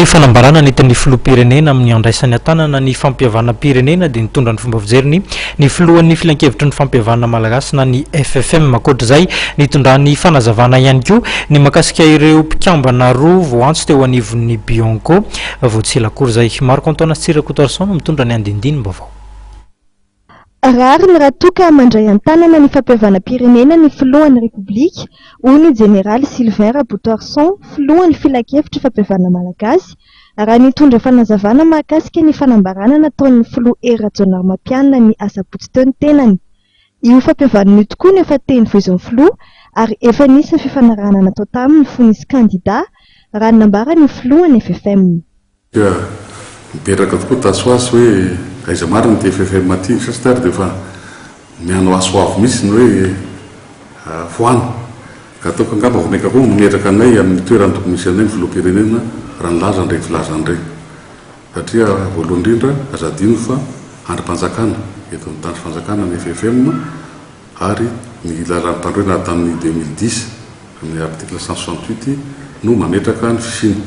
ny fanambarana nentin'ny filoham-pirenena amin'ny handraisany an-tanana ny fampihavanam-pirenena dia nitondra ny fomba fijeriny ny filohan'ny filankevitry ny fampihavanana malagasy na ny FFM. Ankoatra izay, nitondrany fanazavana ihany koa ny mahakasika ireo mpikambana roa voaantso teo anivon'ny Bianco vao tsy ela akory izay. Marc Antoine sy Tsiry Rakotoarison no mitondra ny andindinim-baovao. Rariny raha toa ka mandray an-tanana ny fampihavanam-pirenena ny filohan'ny Repoblika, hoy ny jeneraly Sylvain Rabotoarison, filohan'ny filankevitry fampihavanana malagasy, raha nitondra fanazavana mahakasika ny fanambarana nataon'ny filoha Hery Rajaonarimampianina ny asabotsy teo ny tenany. Io fampihavanana io tokoa no efa teny voizin'ny filoha ary efa nisy ny fifanarahana natao taminy fony izy kandida, raha ny nambaran'ny filohan'ny FFM. Dia mipetraka tokoa tatsy ho atsy hoe aiza marina ity ffm ity, ny sasany ary dia efa mianoaso avo mihitsy ny hoe foano. Ka ataoko angamba vao mainka koa mametraka anay amin'ny toerana tokony hisy anay ny filoham-pirenena raha nilaza an'ireny filazana ireny. Satria voalohany indrindra aza adino fa andrim-panjakana eto amin'ny tany fanjakana ny ffm ary ny lalàm-panorenana tamin'ny 2010 amin'ny article 168 no mametraka ny fisiany.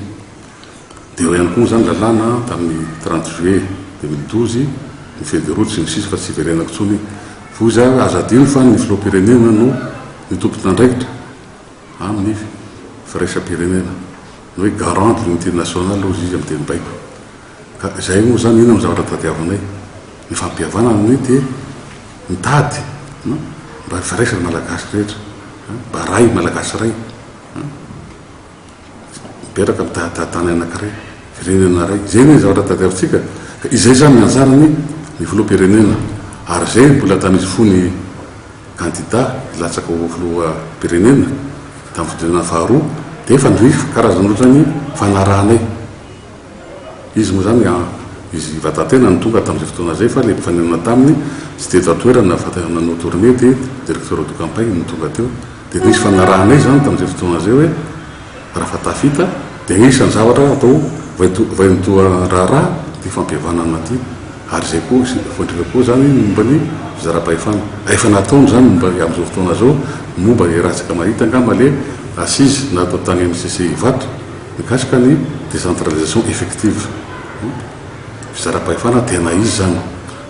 Dia eo ihany koa moa izany lalàna tamin'ny 30 juillet 2012, ny feuille de route sy ny sisa fa tsy hiverenako intsony iny. Fa hoy izaho hoe aza adino fa ny filoham-pirenena no ny tompon'andraikitra amin'ny firaisam-pirenena, ny hoe garant de l'unité nationale hozy izy amin'ny teny baiko. Ka izay moa izany inona no zavatra tadiavinay? Ny fampihavanana anie dia mitady mba hifiraisan'ny Malagasy rehetra, mba ray Malagasy iray. Mipetraka amin'ny tany anankiray, firenena iray. Izay anie ny zavatra tadiavintsika. Ka izay izany ny anjarany ny filoham-pirenena. Ary izay mbola tamin'izy fony kandida hilatsaka ho filoham-pirenena tamin'ny fihodinana faharoa dia efa nisy karazana ohatran'ny fanarahanay. Izy moa izany izy vatan-tena no tonga tamin'izay fotoana izay fa ilay mpifaninana taminy tsy teto an-toerana fa nanao tournée dia directeur de campagne no tonga teo. Dia nisy fanarahanay izany tamin'izay fotoana izay hoe raha fa tafita dia anisan'ny zavatra atao vaindohan-draharaha ity fampihavanana ity ary izay koa voaindrindra koa izany ny momba ny fizaram-pahefana. Efa nataony izany momba amin'izao fotoana izao ny momba iarahantsika mahita angamba ilay assise natao tany amin'ny CCI Ivato mikasika ny décentralisation effective. Fizaram-pahefana tena izy izany.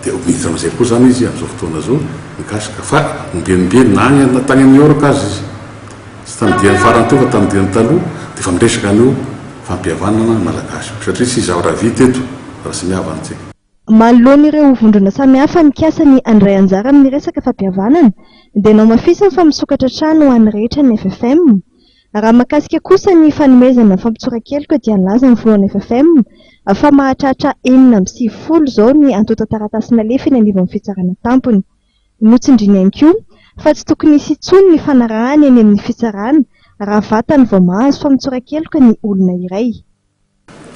Dia miditra amin'izay koa izany izy amin'izao fotoana izao mikasika fa ombieniombieny na any na tany New York aza izy, tsy tamin'ny diany farany teo fa tamin'ny diany taloha dia efa miresaka an'io fampihavanana malagasy io satria tsy zavatra vita eto raha tsy mihavana isika. Manoloana ireo vondrona samihafa mikasa ny handray anjara amin'ny resaka fampihavanana dia nohamafisiny fa misokatra hatrany ho an'ny rehetra ny ffm Raha mahakasika kosa ny fanomezana fampitsoran-keloka dia nilaza ny filohan'ny ffm fa mahatratra 96 izao ny antontan-taratasy nalefa eny anivon'ny fitsarana tampony. Notsindriany ihany koa fa tsy tokony hisy intsony ny fanarahana eny amin'ny fitsarana raha vatany vao mahazo famotsoran-keloka ny olona iray.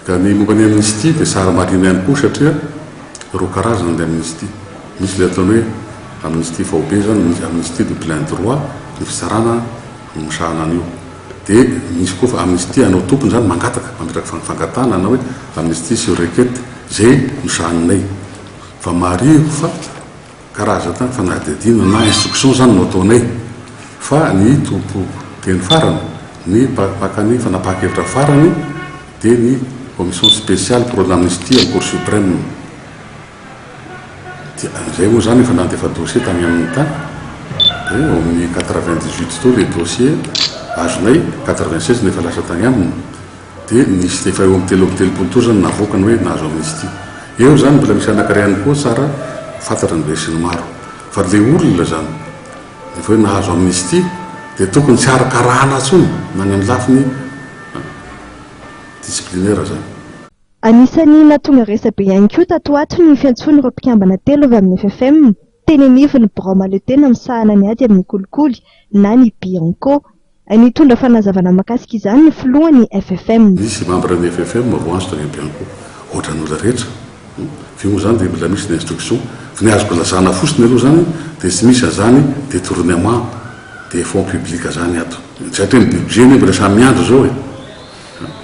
Ka ny momba ny amnistie dia sary marina ihany koa satria roa karazana ny amnistie. Misy ilay ataony hoe amnistie faobe izany, misy amnistie de plein droit, ny fitsarana no misahana an'io. Dia misy koa fa amnistie anao tompony izany mangataka, mametraka fangatahana na hoe amnistie sur requête, izay no sahaninay. Fa mariho fa. Karazana fanadihadiana na instruction izany no ataonay fa ny tompo teny farany, ny mpaka ny fanapahan-kevitra farany dia ny commission spéciale pour l'amnistie en cour suprême. Dia izay moa izany efa nandefa dossier tany aminy tany dia eo amin'ny 98 teo ilay dossier azonay, 96 no efa lasa tany aminy. Dia nisy efa eo amin'ny 33 teo zany navoaka ny hoe nahazo amnistie. Eo zany mbola misy anakiray ihany koa tsara fantatra ny besinimaro fa le olona zany rehefa hoe nahazo amnistie dia tokony tsy harakarahana intsony na ny amin'ny lafiny disciplinaire zany. Anisan'ny nahatonga resabe ihany koa tato ho ato ny fiantsoan'ireo mpikambana telo avy amin'ny ffm teny anivon'ny birao mahaleotena misahana ny ady amin'ny kolikoly na ny Bianco. Nitondra fanazavana mahakasika izany ny filohan'ny ffm. Nisy membre ny ffm voantso tany Bianco, ohatran'ny olona rehetra. F'io moa izany dia mbola misy ny instruction. Fa ny azoko lazana fotsiny aloha izany dia tsy misy an'izany détournement des fonds publics izany ato. Satria ny budget anie mbola samy miandry izao e.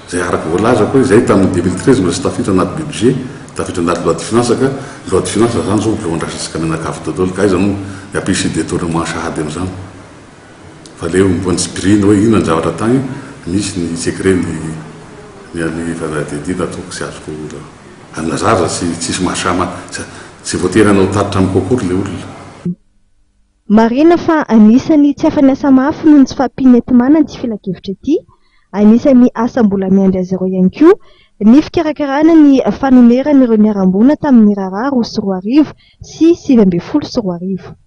Izay araka voalazako hoe izay tamin'ny 2013 mbola tsy tafiditra anaty budget, tafiditra anaty loi de finance ka loi de finance izany izao mbola ho andrasantsika mianakavy daholo ka aiza moa ny hampisy détournement sahady amin'izany. Fa le mbola tsy pirina hoe inona ny zavatra tany, misy ny secret ny. Ny an'ny fanadihadiana ataoko tsy azoko anazava sy tsisy mahasama tsy voatery hanao tatitra amiko akory ilay olona. Marihina fa anisan'ny tsy afa-niasa mafy noho ny tsy fahampian'ny enti-manana ity filankevitra ity. Anisan'ny asa mbola miandry azy ireo ihany koa ny fikarakarana ny fanonerana ireo niharam-boina tamin'ny raharaha 2002 sy 2019.